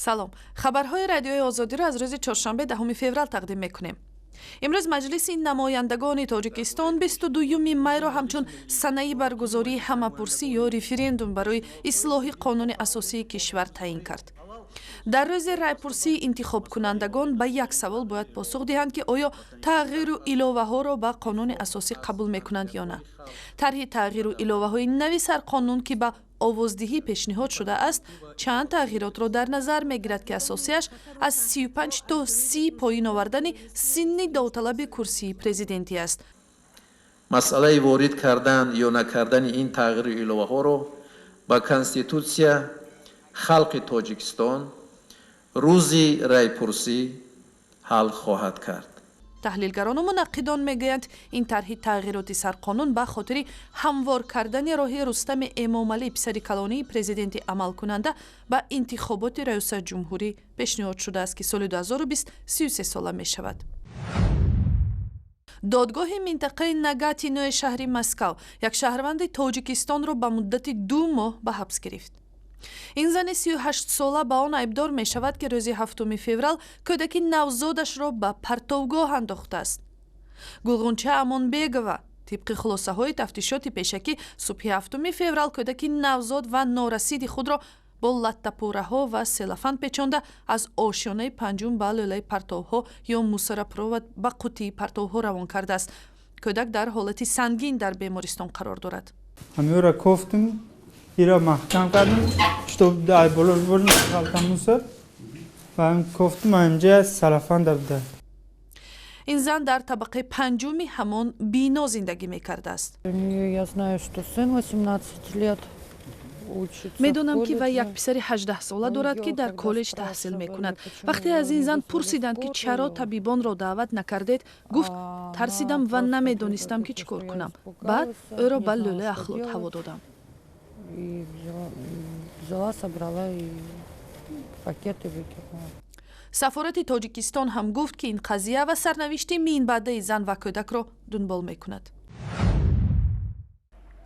Салом, хабарҳои Радиои Озодиро аз рӯзи чоршанбе, 10 феврал тақдим мекунем. Имрӯз Маҷлиси намояндагони Тоҷикистон 22 майро ҳамчун санаи баргузории ҳамапурсӣ ё референдум барои ислоҳи қонуни асосии кишвар таъин кард. Дар рӯзи райпурсӣ интихобкунандагон ба як савол бояд посух диҳанд, ки оё тағйиру иловаҳоро ба қонуни асосӣ қабул мекунанд ё на. Тарҳи тағйиру иловаҳои нави сарқонун, ки ба овоздиҳӣ пешниҳод шудааст, чанд тағйиротро дар назар мегирад, ки асосияш аз 35 то 30 поин овардани синни довталаби курсии президентӣ аст. Масъалаи ворид кардан ё накардани ин тағйиру иловаҳоро ба Конститутсия халқи Тоҷикистон рӯзи райпурсӣ ҳал хоҳад кард. Таҳлилгарону мунаққидон мегӯянд, ин тарҳи тағйироти сарқонун ба хотири ҳамвор кардани роҳи Рустами Эмомалӣ, писари калонии президенти амалкунанда, ба интихоботи раёсатҷумҳурӣ пешниҳод шудааст, ки соли 2020 33 сола мешавад. Додгоҳи минтақаи Нагатинои шаҳри Москав як шаҳрванди Тоҷикистонро ба муддати 2 моҳ ба ҳабс гирифт. Ин зани 38сола ба он айбдор мешавад, ки рӯзи 7 феврал кӯдаки навзодашро ба партовгоҳ андохтааст. Гулғунча Амонбегова тибқи хулосаҳои тафтишоти пешакӣ субҳи 7 феврал кӯдаки навзод ва норасиди худро бо латтапораҳо ва селофан печонда, аз ошёнаи панҷум ба лӯлаи партовҳо ё мусоропровод ба қуттии партовҳо равон кардааст. Кӯдак дар ҳолати сангин дар бемористон қарор дорад. Ҳамиёра кофтум, ира маҳкам кардем, чтоб дар боло ғалта мусор, ва кофтум, ҳаминҷа селофан буда. Ин зан дар табақаи панҷуми ҳамон бино зиндагӣ мекардааст. Я знаю, что сын 18 лет. Медонам, ки вай як писари 18сола дорад, ки дар коллеҷ таҳсил мекунад. Вақте аз ин зан пурсиданд, ки чаро табибонро даъват накардед, гуфт: «Тарсидам ва намедонистам, ки чӣ кор кунам. Баъд ӯро ба лӯлаи ахлот ҳаво додам». Взяла, собрала и пакеты выкинула. Сафорати Тоҷикистон ҳам гуфт, ки ин қазия ва сарнавишти минбаъдаи зан ва кӯдакро дунбол мекунад.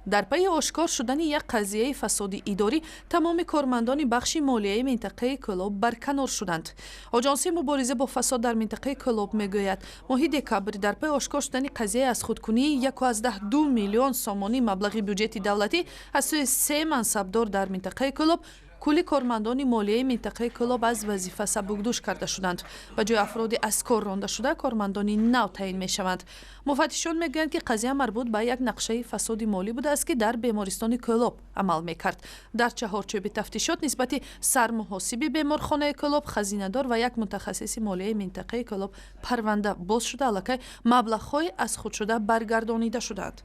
Дар пайи ошкор шудани як қазияи фасоди идорӣ тамоми кормандони бахши молияи минтақаи Кӯлоб барканор шуданд. Оҷонсии мубориза бо фасод дар минтақаи Кӯлоб мегӯяд, моҳи декабр дар пайи ошкор шудани қазияи аз худкунии 1,2 миллион сомонӣ маблағи бюҷети давлатӣ аз сӯи се мансабдор дар минтақаи Кӯлоб, кулли кормандони молияи минтақаи Кӯлоб аз вазифа сабукдӯш карда шуданд. Ба ҷои афроди аз кор рондашуда кормандони нав таъин мешаванд. Муфаттишон мегӯянд, ки қазия марбут ба як нақшаи фасоди молӣ будааст, ки дар бемористони Кӯлоб амал мекард. Дар чаҳорчӯби тафтишот нисбати сармуҳосиби беморхонаи Кӯлоб, хазинадор ва як мутахассиси молияи минтақаи Кӯлоб парванда боз шуда, аллакай маблағҳои аз худшуда баргардонида шудаанд.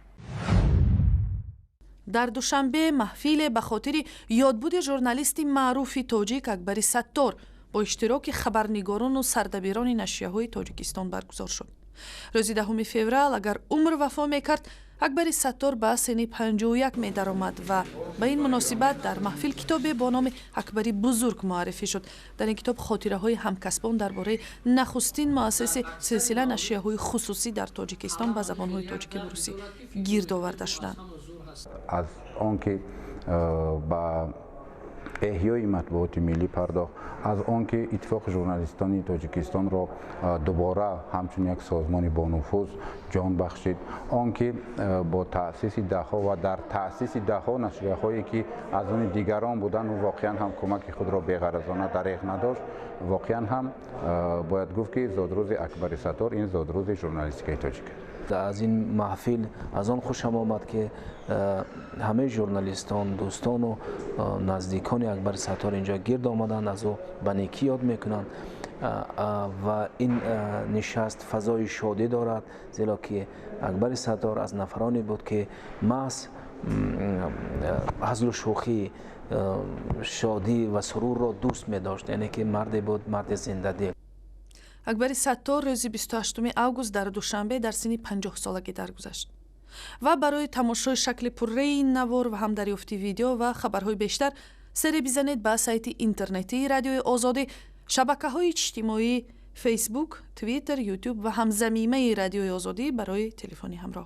Дар Душанбе маҳфиле ба хотири ёдбуди журналисти маъруфи тоҷик Акбари Саттор бо иштироки хабарнигорону сардабирони нашрияҳои Тоҷикистон баргузор шуд. Рӯзи 10 феврал, агар умр вафо мекард, Акбари Саттор ба синни 51 медаромад ва ба ин муносибат дар маҳфил китобе бо номи «Акбари бузург» муаррифӣ шуд. Дар ин китоб хотираҳои ҳамкасбон дар бораи нахустин муассиси силсила нашрияҳои хусусӣ дар Тоҷикистон ба забонҳои тоҷикиву русӣ гирд оварда шуданд. Аз он ки ба эҳёи матбуоти миллӣ пардохт, аз он ки Иттифоқи журналистони Тоҷикистонро дубора ҳамчун як созмони бонуфуз ҷон бахшид, он ки бо таъсиси даҳҳо ва дар таъсиси даҳҳо нашрияҳое, ки аз они дигарон буданд, ӯ воқеан ҳам кӯмаки худро беғаразона дареғ надошт. Воқеан ҳам бояд гуфт, ки зодрӯзи Акбари Саттор ин зодрӯзи журналистикаи тоҷик. Аз ин маҳфил аз он хушам омад, ки ҳамаи журналистон, дӯстону наздикони Акбари Саттор инҷо гирд омаданд, аз ӯ ба некӣ ёд мекунанд ва ин нишаст фазои шодӣ дорад, зеро ки Акбари Саттор аз нафароне буд, ки маҳз ҳазлу шӯхӣ, шодӣ ва сурурро дӯст медошт, яъне ки марде буд, марди зиндадил. Акбари Саттор рӯзи 28 август дар Душанбе дар синни 50солагӣ даргузашт. Ва барои тамошои шакли пурраи ин навор ва ҳам дарёфти видео ва хабарҳои бештар саре бизанед ба сайти интернетии Радиои Озодӣ, шабакаҳои иҷтимоӣ: Фейсбук, Твиттер, Ютуб ва ҳам замимаи Радиои Озодӣ барои телефони ҳамроҳ.